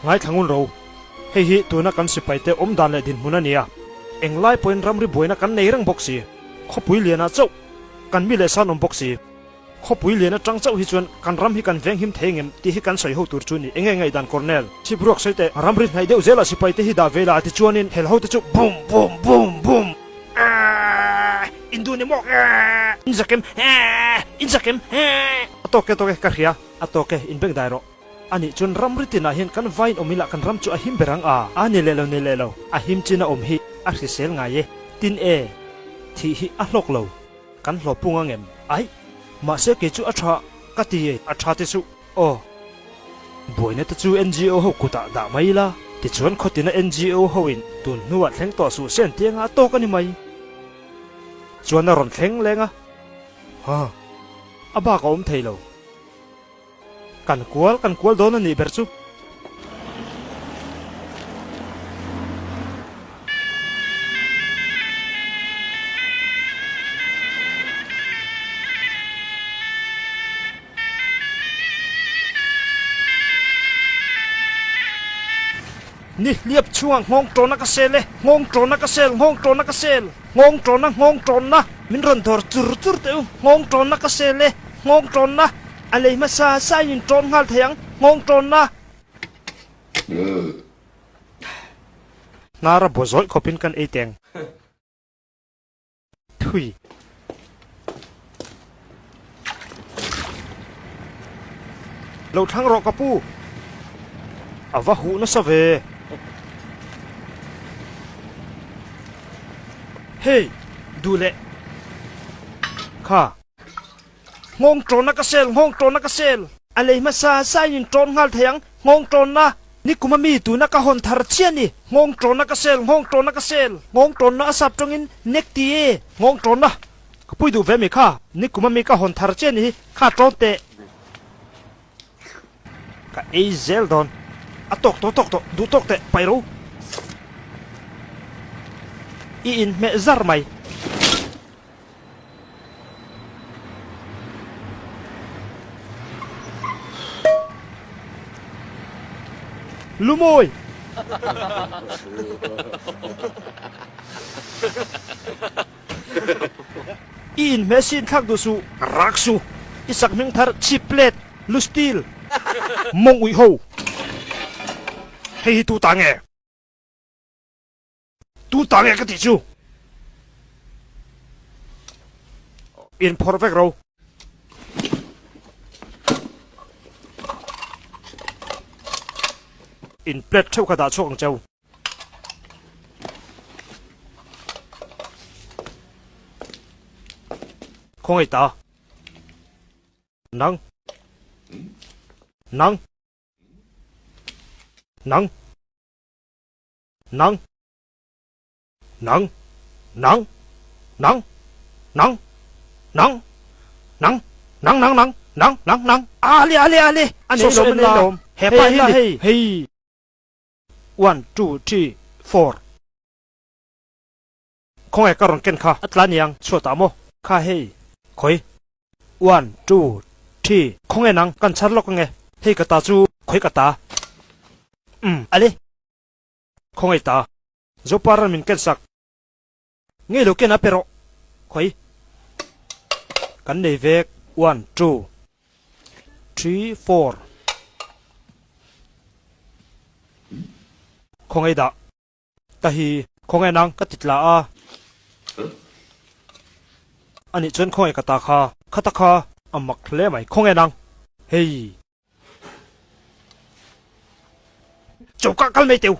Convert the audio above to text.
Ngaithla ngun ro. Hei hi tuna kan sipaite awm dan leh dinhmun a ni a. Englai pawhin ramri buaina kan nei reng bawk si. Khawpui lianah chauh kan mi leh san awm bawk si. Khawpui lian atang chauh hi chuan kan ram hi kan venghim thei ngem tih hi kan sawi ho tur chu ni. Enge ngaihdan Colonel? Chhipruak sawi teh, ramri hnaih deuh zelah sipaite hi dah ve la tichuanin hel hote chu bum bum bum bum eehh in duh ni maw eehh in zakem eehh in zakem eehh A tawk e tawk e ka hria a tawk e in beng dai rawh. Anih chuan ramri tinah hian kan vain awm ila kan ram chu a him ber ang a a ni leh lo ni leh lo a him chin a awm hi a hrisel ngai e tin e thih hi a hlawk lo. Kan hlawh pung ang em? Aih! Mahse kei chu a tha ka ti e. A tha ti suh. Aw. Buaina te chu NGO ho kutah dah mai ila, tichuan khawtina NGO ho in tun hnuah thleng tawh suh se an ti anga a tawk a ni mai. Chuan a rawn thleng leng a. Ha. A bak a awm thei lo. Kan kual kan kual dawn a nih ber chu. Ni hliap chhungah nghawng tawna ka sel e, nghawng tawna ka sel, nghawng tawna ka sel, nghawng tawna, nghawng tawnna, min rawn dawr chur chur teh u, nghawng tawnna ka sel e, nghawng tawnna. A lei hmasa sain in tawn nghal thei ang, nghawng tawnna. Hnar a baw zawih khawpin kan ei teng. Thui. Lo thlang rawh ka pu. A va huh nasa ve. Hei, duh leh. Kha. Nghawng tawnna ka sel, nghawng tawnna ka sel. A lei hmasa sain in tawn nghal thei ang, nghawng tawnna. Nikuma mi tuna ka hawn thar chiah ni, nghawng tawnna ka sel, nghawng tawnna ka sel. Nghawng tawnna a sap tawngin nek ti e, nghawng tawnna. Ka pui duh ve mi kha, nikuma mi ka hawn thar chiah ni hi, kha tawn teh. Ka ei zel dawn. A tawk tawh tawk tawh, duh tawk teh, paih ro. I inhmeh zar mai. Lumawi! I inhmeh sin thlak duh suh. Rak su! I sak hming thar chip plate, lu steel, mawng uih ho. Hei hi tu ta nge? Tu ta nge ka tih chu? In phawrh vek ro. In plate theuh kha dah chhuak ang cheu. Khawngaih ta. Nang. Nang. Nang. Nang. Nang. Nang. Nang. Nang. Nang. Nang. Nang nang nang. Nang nang nang. Ali ali ali. A nei lawm a nei lawm. He pa hi hei. Hei. One two three four. Khawnge ka rawn ken kha a tla niang chhuat ah maw? Kha hei. Khawi. One two three. Khawnge nang kan chhar lawk ange. Hei ka ta chu khawi ka ta. Umm ale. Khawnge ta. Zopa ran min ken sak. Ngei lo ken a pe rawh. Khawi. Kan nei vek. One two three four. Khawnge dah. Ta hi khawnge nang ka ti tla a. Anih chuan khawnge ka ta kha. Khata kha a mak hle mai. Khawnge nang. Hei. Choka kal mai teu.